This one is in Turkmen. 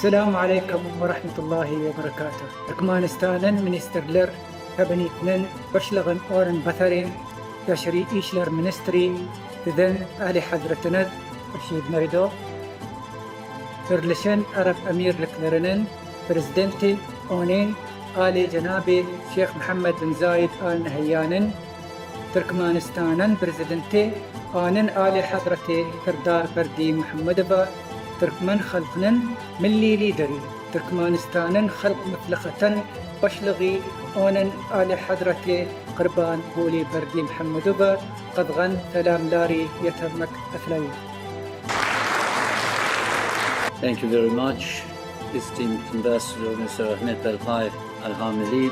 Esselamu aleýkum we rahmetullahi we berekatuh. Türkmenistanyň Ministrler Kabinetiniň Başlygyň orunbasary, Daşary işler ministri Siziň Alyhazretiňiz Rşid Meridow, Birleşen Arap Emirlikleriniň Prezidenti Onuň Alyjenaby Şeýh Muhammed bin Zaýed Al Nahaýýanyň, Türkmenistanyň Prezidenti Onuň Alyhazreti Serdar Berdimuhamedowa, türkmen halkynyň Milli Lideri, Türkmenistanyň Halk Maslahatynyň Başlygy Onuň Alyhazreti Gurbanguly Berdimuhamedowa gyzgyn salamlary ýetirmek isleýär. Thank you very much, esteemed Ambassador Mr. Ahmet Belhaý Al-Hamili.